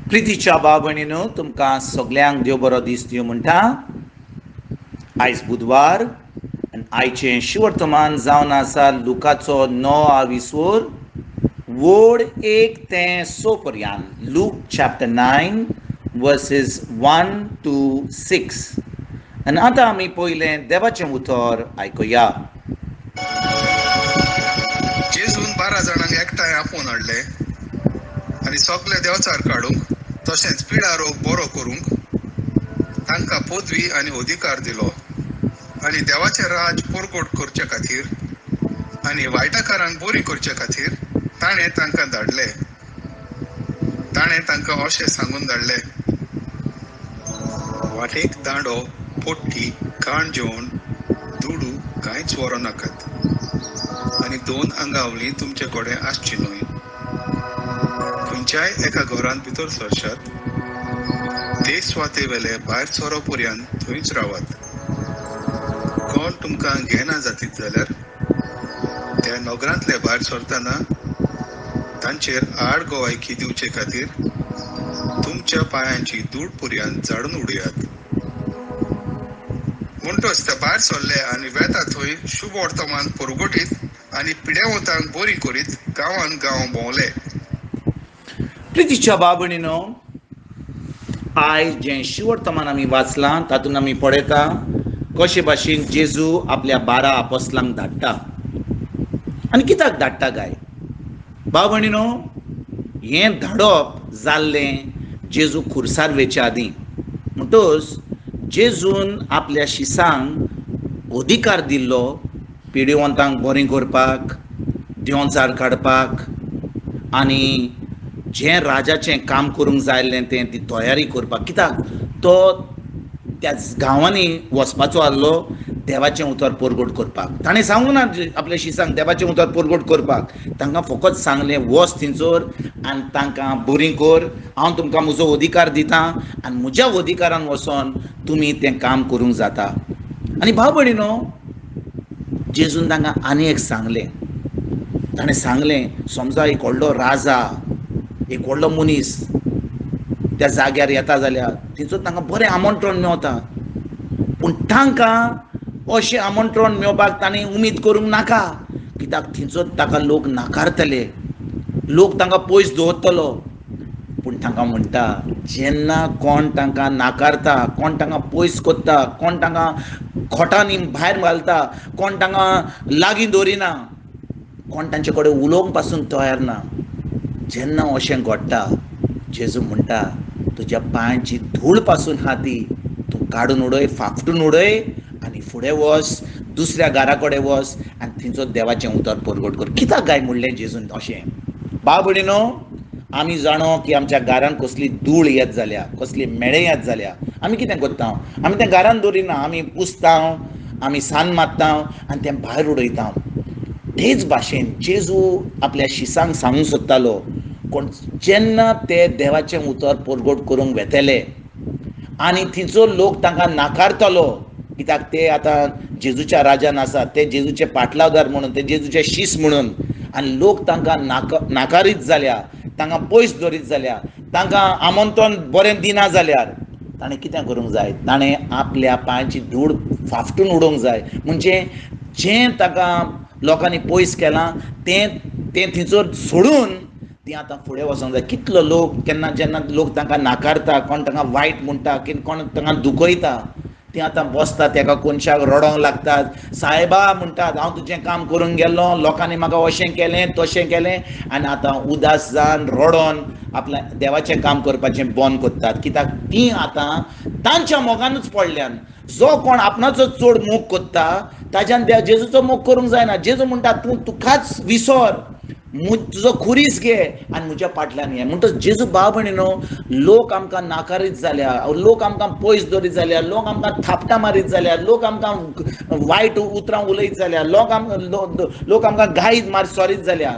प्रितीच्या भाव भयणीनो, तुमकां सगल्यांक देव बरो दीस दिवं म्हणटा. आयज बुधवार आनी आयचें शिवर्तमान जावन आसा लुकाचो 9 आविसोर वोड 1 ते 6 पर्यान. Luke chapter 9 verses 1 to 6. आनी आतां आमी पयलें देवाचें उतर आयकुया. जेजून 12 जाणांक एकठांय आपोवन हाडले आनी सगळे देवचार काडूंक तशेंच पिडा रोग बरो करूंक तांकां पदवी आनी अधिकार दिलो आनी देवाचें राज परगट करचे खातीर आनी वायटकारांक बरी करचे खातीर ताणें तांकां धाडले. ताणें तांकां अशें सांगून धाडले, वाटेक दांडो, पोट्टी, खाण जेवण, दुडू कांयच व्हरूं नाकात आनी 2 आंगावली तुमचे कडेन आसची न्हय. खंयच्याय एका घरांत भितर सरशात ते सुवातेवेले भायर सोरो पर्यंत थंयच रावात. कोण तुमकां घेना जातीत जाल्यार त्या नगरांतले भायर सरतना तांचेर आड गोवायकी दिवचे खातीर तुमच्या पांयांची धूळ पर्यंत झाडून उडयात. म्हणटच ते भायर सरले आनी वेता थंय शुभ वर्तमान परगटीत आनी पिडेवंतांक बरी करीत गांवान गांव भोंवले. प्रितीच्या भाव भयणीनो, आयज जें शिवर्तमान आमी वाचलां तातूंत आमी पळयता कशे भाशेन जेजू आपल्या 12 आपोस्लांक धाडटा. आनी कित्याक धाडटा काय भाव भयणीनो? हें धाडप जाल्लें जेजू खुर्सार वेच्या आदीं. म्हणटच जेजून आपल्या शिसांक अधिकार दिल्लो पिडिवंतांक बरें करपाक, देंवचार काडपाक आनी जें राजाचें काम करूंक जाय आसलें तें ती तयारी करपाक. कित्याक तो त्या गांवांनी वचपाचो आसलो देवाचें उतर परगट करपाक. ताणें सांगूंक ना आपल्या शिसांक देवाचें उतर परगट करपाक, तांकां फकत सांगलें वच थंयसर आनी तांकां बरी कर, हांव तुमकां म्हजो अधिकार दितां आनी म्हज्या अधिकारान वचोन तुमी तें काम करूंक जाता. आनी भाव भयणीनो, जेजून तांकां आनी एक सांगलें. ताणें सांगलें, समजा एक व्हडलो राजा, एक व्हडलो मनीस त्या जाग्यार येता जाल्यार थंयसर तांकां बरें आमंत्रण मेवता, पूण तांकां अशें आमंत्रण मेळपाक तांणी उमेद करूंक नाका, कित्याक थंयसर ताका लोक नाकारतले, लोक तांकां पयस दवरतलो. पूण तांकां म्हणटा, जेन्ना कोण तांकां नाकारता, कोण तांकां पयस करता, कोण तांकां खोटांनी भायर घालता, कोण तांकां लागीं दवरिना, कोण तांचे कडेन उलोवंक पासून तयार ना, जेन्ना अशें घडटा जेजू म्हणटा तुज्या पांयांची धूळ पासून आहा ती तूं काडून उडय, फाफटून उडय आनी फुडें वच, दुसऱ्या घरा कडेन वच आनी थंयचो देवाचें उतर परगट कर. कित्याक काय म्हणलें जेजून अशें? भाव भयणीनो, आमी जाणो की आमच्या घरान कसली धूळ येत जाल्या, कसली मेळे येत जाल्या, आमी कितें करता? आमी तें घरान दवरिना, आमी पुसता, आमी सान मारता आनी तें भायर उडयता. तेच भाशेन जेजू आपल्या शिसांक सांगूंक सोदतालो, कोण जेन्ना ते देवाचें उतर परगट करूंक वेतले आनी थंयचो लोक तांकां नाकारतलो, कित्याक ते आतां जेजूच्या राजान आसात, ते जेजूचे पाटलावदार म्हणून, ते जेजूचे शीस म्हणून, आनी लोक तांकां नाकारीत जाल्या, तांकां पयस दवरीत जाल्या, तांकां आमंत्रण बरें दिना जाल्यार ताणें कितें करूंक जाय? ताणें आपल्या पांयांची धूळ फाफटून उडोवंक जाय. म्हणजे जें ताका लोकांनी पयस केलां तें तें थंयसर सोडून ती आतां फुडें वचोंक जाय. कितलो लोक केन्ना जेन्ना लोक तांकां नाकारता, कोण तांकां वायट म्हणटा, कोण तांकां दुखयता, ती आतां बसतात एका कोनशाक रडोंक लागतात, सायबा म्हणटात हांव तुजें काम करूंक गेल्लो, लोकांनी म्हाका अशें केलें तशें केलें, आनी आतां उदास जावन रडोन आपल्या देवाचें काम करपाचें बंद करतात. कित्याक तीं आतां तांच्या मोगानूच पडल्यान. जो कोण आपणाचो चड मोग करता ताज्यान जेजूचो मोग करूंक जायना. जेजू म्हणटा तूं तुकाच विसर, तुजो खुरीस घे आनी म्हज्या फाटल्यान ये. म्हणटच जेजू भाव भयणीनो, लोक आमकां नाकारीत जाल्या, लोक आमकां पयस दवरीत जाल्या, लोक आमकां थापटां मारीत जाल्या, लोक आमकां वायट उतरां उलयत जाल्या, लोक आमकां गायत मार सॉरीत जाल्या,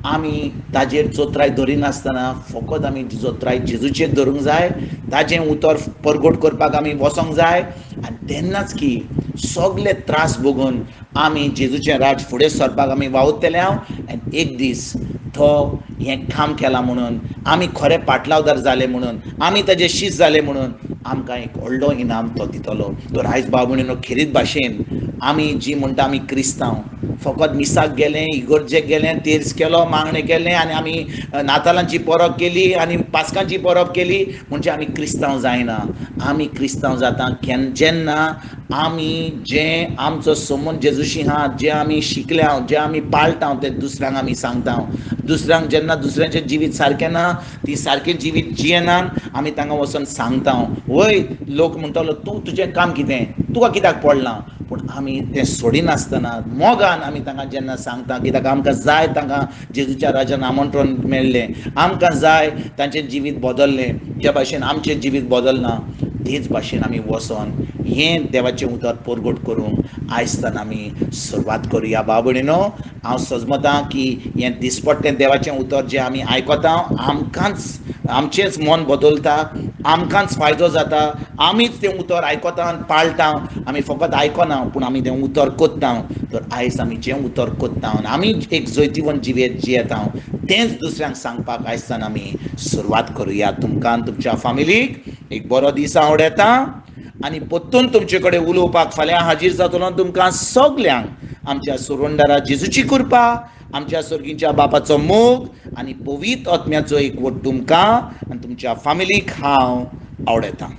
आमी ताजेर चोत्राय धरिनासतना फकत आमी चोत्राय जेजूचेर धरूंक जाय, ताजें उतर परगट करपाक आमी वचोंक जाय आनी तेन्नाच की सगले त्रास भोगून आमी जेजूचें राज फुडें सरपाक आमी वावुरतले. आनी एक दीस तो हें काम केलां म्हणून, आमी खरे पाटलावदार जाले म्हणून, आमी ताजे शीस जाले म्हणून आमकां एक व्हडलो इनाम तो दितलो. तर आयज भाव भयणीनो, खेरीत भाशेन आमी जी म्हणटा आमी क्रिस्तांव, फकत मिसाक गेले, इगर्जेक गेले, तेर्स केलो, मागणें केलें आनी आमी नातालांची परब केली आनी पास्कांची परब केली म्हणजे आमी क्रिस्तांव जायना. आमी क्रिस्तांव जाता जेन्ना आमी जें आमचो संबंद जेजूशी आहा, जें आमी शिकल्या, जें आमी पाळटा तें दुसऱ्यांक आमी सांगता. दुसऱ्यांक जेन्ना दुसऱ्यांचें जिवीत सारकें ना, ती सारकें जिवीत जियेनात, आमी तांकां वचोन सांगता. वय लोक म्हणटलो तूं तुजें काम कितें, तुका कित्याक पडलां, पूण आमी तें सोडिनासतना मोगान आमी तांकां जेन्ना सांगता, कित्याक आमकां जाय तांकां जेजूच्या राजान आमंत्रण मेळ्ळें, आमकां जाय तांचें जिवीत बदल्लें, ज्या भाशेन आमचें जिवीत बदलना तेच भाशेन आमी वचोन हें देवाचें उतर परगट करूंक आयजतान आमी सुरवात करुया. भाव भयणीनो, हांव सजमतां की हें दिसपट्टें देवाचें उतर जें आमी आयकता, आमकांच आमचेंच मन बदलता, आमकांच फायदो जाता. आमीच तें उतर आयकता आनी पाळटा. आमी फकत आयकना पूण आमी तें उतर कोत्ता. तर आयज आमी जें उतर कोत्ता आनी आमी एक जैतिवंत जिवीत जियेता तेंच दुसऱ्यांक सांगपाक आयजतान आमी सुरवात करुया. तुमकां आनी तुमच्या फामिलीक एक बरो दीस आवडटा आनी परतून तुमचे कडेन उलोवपाक फाल्यां हाजीर जातलो. तुमकां सगल्यांक आमच्या सुरवंडारा जेजूची कृपा, आमच्या सर्गीच्या बापाचो मोग आनी पवित्र आत्म्याचो एकवट तुमकां आनी तुमच्या फामिलीक हांव आवडयतां.